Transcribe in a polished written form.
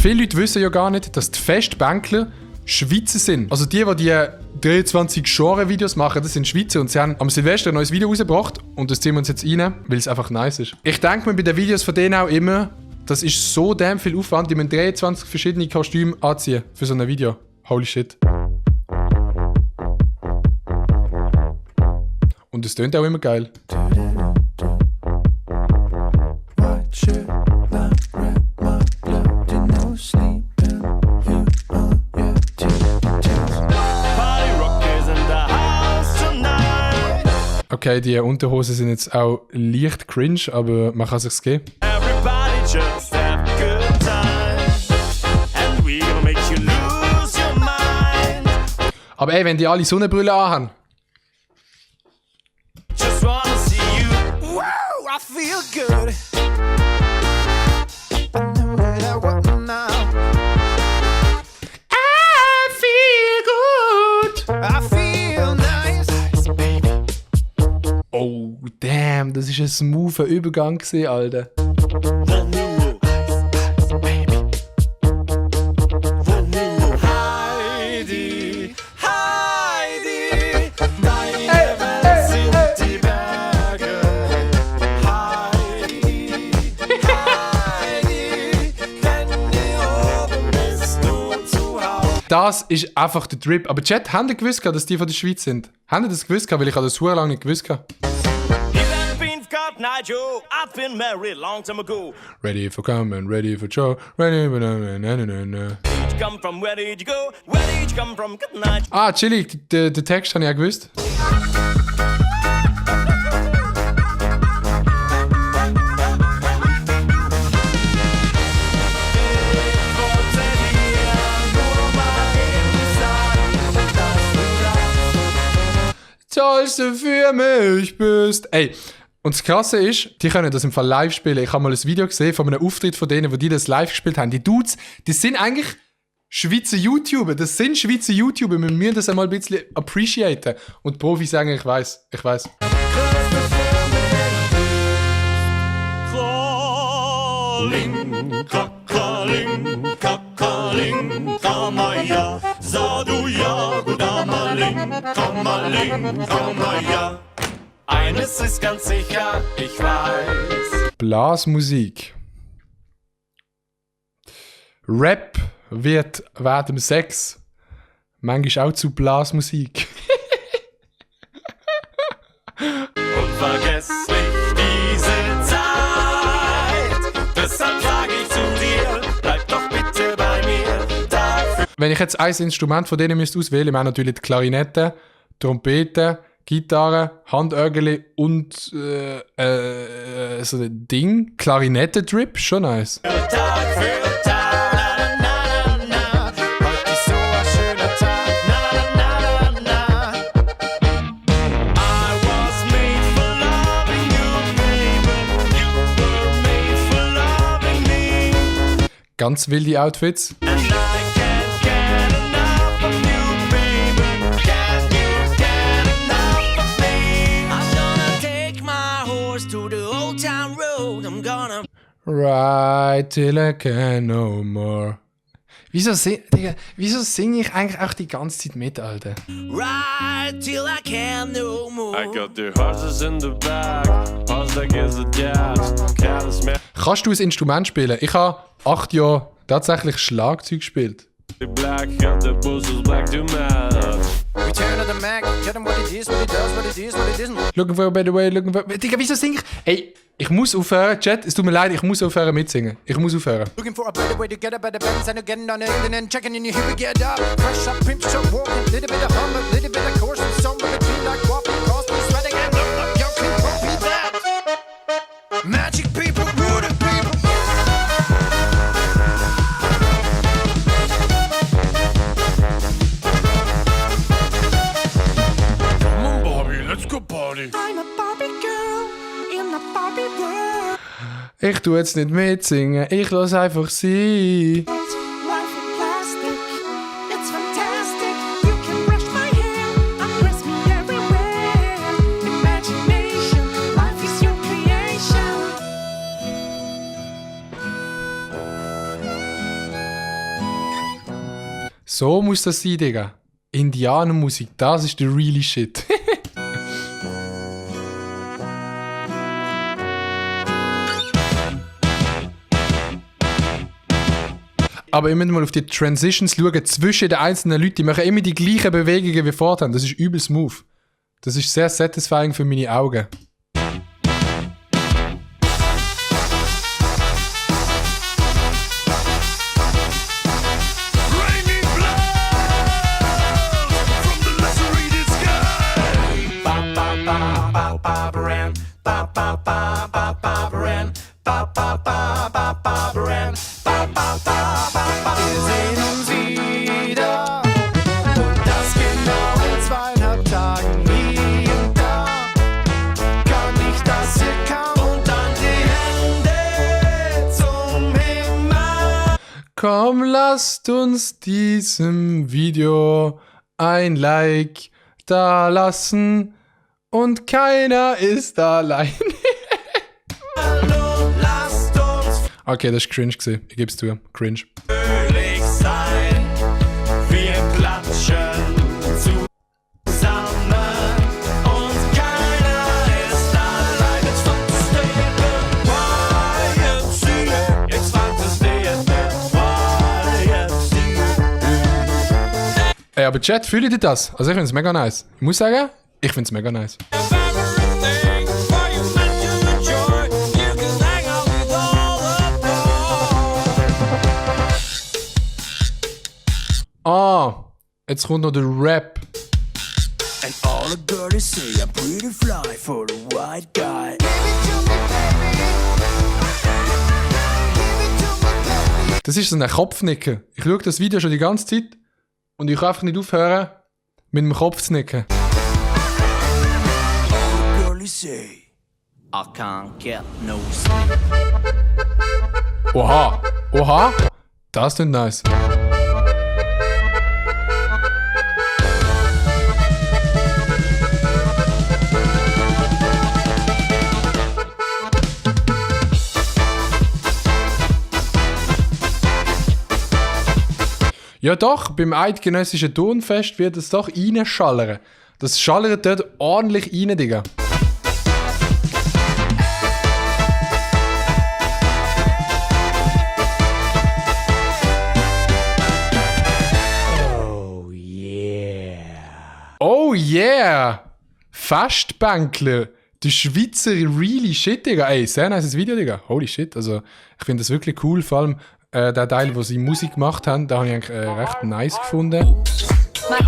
Viele Leute wissen ja gar nicht, dass die Festbänkler Schweizer sind. Also die 23 Genre-Videos machen, das sind Schweizer und sie haben am Silvester ein neues Video rausgebracht und das ziehen wir uns jetzt rein, weil es einfach nice ist. Ich denke mir bei den Videos von denen auch immer, das ist so damn viel Aufwand, die müssen 23 verschiedene Kostüme anziehen für so ein Video. Holy shit. Und es tönt auch immer geil. Okay, die Unterhosen sind jetzt auch leicht cringe, aber man kann sich's geben. Aber ey, wenn die alle Sonnenbrille anhaben. Oh, damn, das war ein smoother Übergang, Alter. Heidi, Heidi, deine Welt sind die Berge. Heidi, Heidi, wenn du oben bist, du zu Hause. Das ist einfach der Drip. Aber Chat, habt ihr gewusst, dass die von der Schweiz sind? Habt ihr das gewusst? Weil ich habe das sehr lange nicht gewusst. I've been married long time ago. Ready for coming, ready for show, ready for come from where did you go? Where did you come from? Good night. Ah, chillig, den Text habe ich ja gewusst. Tollste für mich bist. Ey. Und das Krasse ist, die können das im Fall live spielen. Ich habe mal ein Video gesehen von einem Auftritt von denen, wo die das live gespielt haben. Die Dudes, das sind eigentlich Schweizer YouTuber. Das sind Schweizer YouTuber. Wir müssen das einmal ein bisschen appreciaten. Und die Profis sagen, ich weiß. Eines ist ganz sicher, ich weiß. Blasmusik. Rap wird während dem Sex manchmal auch zu Blasmusik. Unvergesslich diese Zeit. Deshalb sage ich zu dir, bleib doch bitte bei mir. Dafür. Wenn ich jetzt ein Instrument von denen müsste auswählen, wir haben natürlich die Klarinette, Trompete, Gitarre, Handörgeli und so ein Ding. Klarinette-Drip, schon nice. Tag für Tag, na, na, na, heute ist so ein schöner Tag, na, na, na, na. I was made for loving you, baby, you were made for loving me. Ganz wilde Outfits. Right till I can no more. Wieso singe ich eigentlich auch die ganze Zeit mit, Alter? Right till I can no more. I got the horses in the back. Kannst du ein Instrument spielen? Ich habe 8 Jahre tatsächlich Schlagzeug gespielt. Black and the buzzes black to matter. Return of the Mac, tell them what it is, what it does, what it is, what it isn't. Looking for a better way, looking for... Digga, wieso singe ich? Ey, ich muss aufhören, Chat, es tut mir leid, ich muss aufhören mitsingen. Ich muss aufhören. Looking for a better way to get a better balance and you're getting on it and then checking in your here we get up. Fresh up, pimp, shop, walking, little bit of hum, a little bit of course, and somewhere between like what we cost, we sweating and up, yo, can copy that. Magic people, good people. Let's go party. I'm a Barbie girl in a Barbie world. Ich tu jetzt nicht mitsingen, ich lass einfach sein. So muss das sein, Digga. Indianermusik, das ist der really shit. Aber ihr müsst mal auf die Transitions schauen zwischen den einzelnen Leuten. Die machen immer die gleichen Bewegungen wie vorher. Das ist übel smooth. Das ist sehr satisfying für meine Augen. Komm, lasst uns diesem Video ein Like da lassen und keiner ist allein. Okay, das war cringe gewesen. Ich gebe es zu. Cringe. Sein. Wir klatschen zusammen und keiner ist allein. Jetzt fantasiert der YMCA. Jetzt fantasiert der YMCA. Ey, aber Chat, fühlt ihr das? Also ich finde es mega nice. Ich muss sagen, ich finde es mega nice. Ah, jetzt kommt noch der Rap. And all the girls say I'm pretty fly for a white guy. Das ist so ein Kopfnicken. Ich schaue das Video schon die ganze Zeit und ich kann einfach nicht aufhören, mit dem Kopf zu nicken. All the girls say I can't get no sleep. Oha, oha, das klingt nice. Ja doch, beim eidgenössischen Turnfest wird es doch reinschallern. Das schallert dort ordentlich rein, Digga. Oh yeah. Oh yeah! Festbänkler. Der Schweizer really shit, Digga. Ey, sehr nice Video, Digga. Holy shit. Also, ich finde das wirklich cool. Vor allem der Teil, wo sie Musik gemacht haben, da habe ich eigentlich recht nice gefunden. My